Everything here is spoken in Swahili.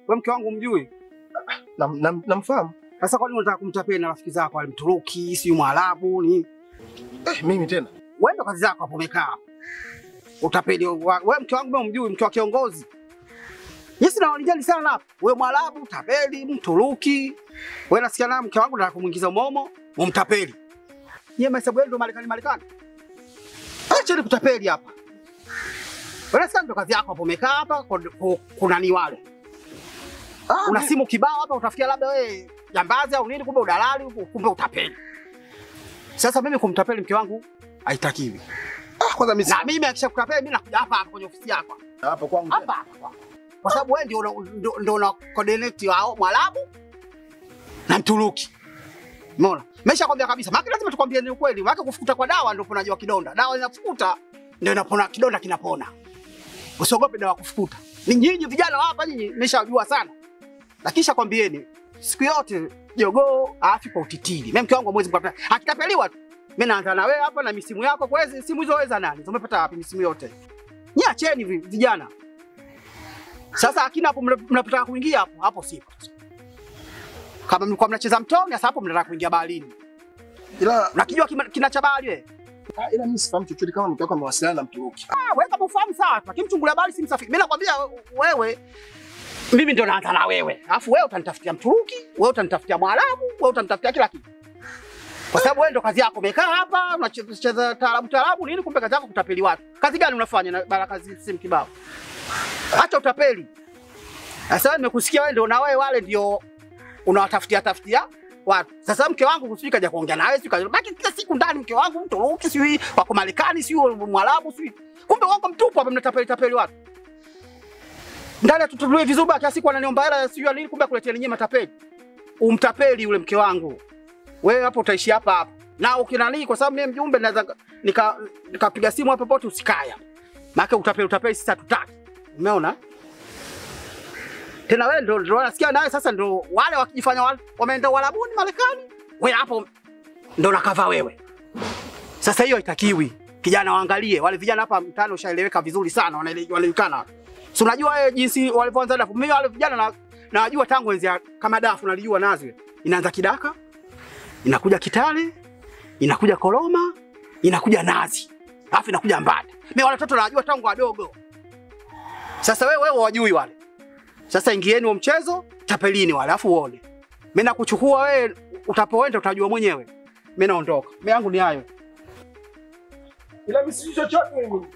Wewe mke wangu umjui? Namfahamu. Sasa kwa nini unataka kumtapeli na rafiki zako wale Mturuki, si Mwarabu ni? Mimi tena. Wewe ndo kazi zako hapo umekaa. Utapeli wewe mke wangu mimi umjui, mke wa kiongozi. Yesi na wanijali sana hapa. Wewe Mwarabu, tapeli, Mturuki. Wewe nasikia na mke wangu nataka kumuingiza momo, umtapeli. Yeye mahesabu yenu ndo Marekani Marekani. Acha ni kutapeli hapa. Wewe nasikia ndo kazi yako hapo umekaa hapa kuna ni wale. Una simu kibao hapa utafikia labda wewe jambazi au nini, kumbe udalali, kumbe utapeli. Sasa mimi kumtapeli mke wangu haitakiwi. Kwanza mimi na mimi akishakutapeli mimi nakuja hapa hapa kwenye ofisi yako. Hapa kwangu. Hapa hapa. Kwa sababu wewe ndio una coordinate wao Mwarabu na Mturuki. Umeona? Nimeshakwambia kabisa. Maana lazima tukwambie ni ukweli. Maana kufukuta kwa dawa ndio unajua kidonda. Dawa inafukuta ndio inapona, kidonda kinapona. Usiogope dawa kufukuta. Ni nyinyi vijana hapa nyinyi nimeshajua sana. Lakini shakwambieni siku yote jogoo afi kwa utitiri. Mimi mke wangu mwezi mkapata. Akitapeliwa tu. Mimi naanza na wewe hapa na misimu yako kwa hizo simu hizo weza nani? Umepata wapi misimu yote? Niacheni vijana. Sasa akina hapo mnapotaka kuingia hapo, hapo sipo. Kama mlikuwa mnacheza mtoni, sasa hapo mnataka kuingia baharini. Ila unakijua kina cha bahari wewe? Ila mimi sifahamu chochote kama mke wako amewasiliana na Mturuki. Wewe kama ufahamu sawa, lakini mchungulia bahari si msafiri. Mimi nakwambia wewe, mimi ndio naanza na wewe. Alafu wewe utanitafutia Mturuki, wewe utanitafutia Mwarabu, wewe utanitafutia kila kitu. Kwa sababu wewe ndio kazi yako umekaa hapa unacheza taarabu taarabu nini, kumbe kazi yako kutapeli watu. Kazi gani unafanya na baraka simu kibao? Acha utapeli. Sasa nimekusikia wewe ndio na wewe wale ndio unawatafutia tafutia watu. Sasa mke wangu usijui kaja kuongea na wewe, sijui baki kila siku ndani mke wangu Mturuki, sijui wako Marekani, sijui Mwarabu, sijui. Kumbe wako mtupu hapa mnatapeli tapeli watu. Ndani tutulue vizuri kila siku ananiomba hela sijui nini, kumbe akuletea nyinyi matapeli. Umtapeli yule mke wangu. Wewe hapo utaishi hapa hapa. Na ukinani kwa sababu mimi mjumbe naweza nikapiga simu hapo popote usikaya. Maana utapeli utapeli sisi hatutaki. Umeona? Tena wewe ndio nasikia nawe sasa ndio wale wakijifanya wameenda Uarabuni Marekani, wewe hapo ndio nakava wewe. Sasa hiyo haitakiwi. Kijana waangalie, wale vijana hapa mtaani ushaeleweka vizuri sana, wanaelewekana. Si unajua wewe jinsi walivyoanza dafu. Mimi wale vijana najua tangu enzi kama dafu nalijua nazo. Inaanza Kidaka, inakuja Kitale, inakuja Koroma, inakuja Nazi. Alafu inakuja Mbata. Mimi wale watoto najua tangu wadogo. Sasa wewe wajui wale. Sasa ingieni wa mchezo, tapelini wale alafu uone. Mimi nakuchukua wewe utapoenda utajua mwenyewe. Mimi naondoka. Mimi yangu ni hayo. Ila mimi si chochote mimi.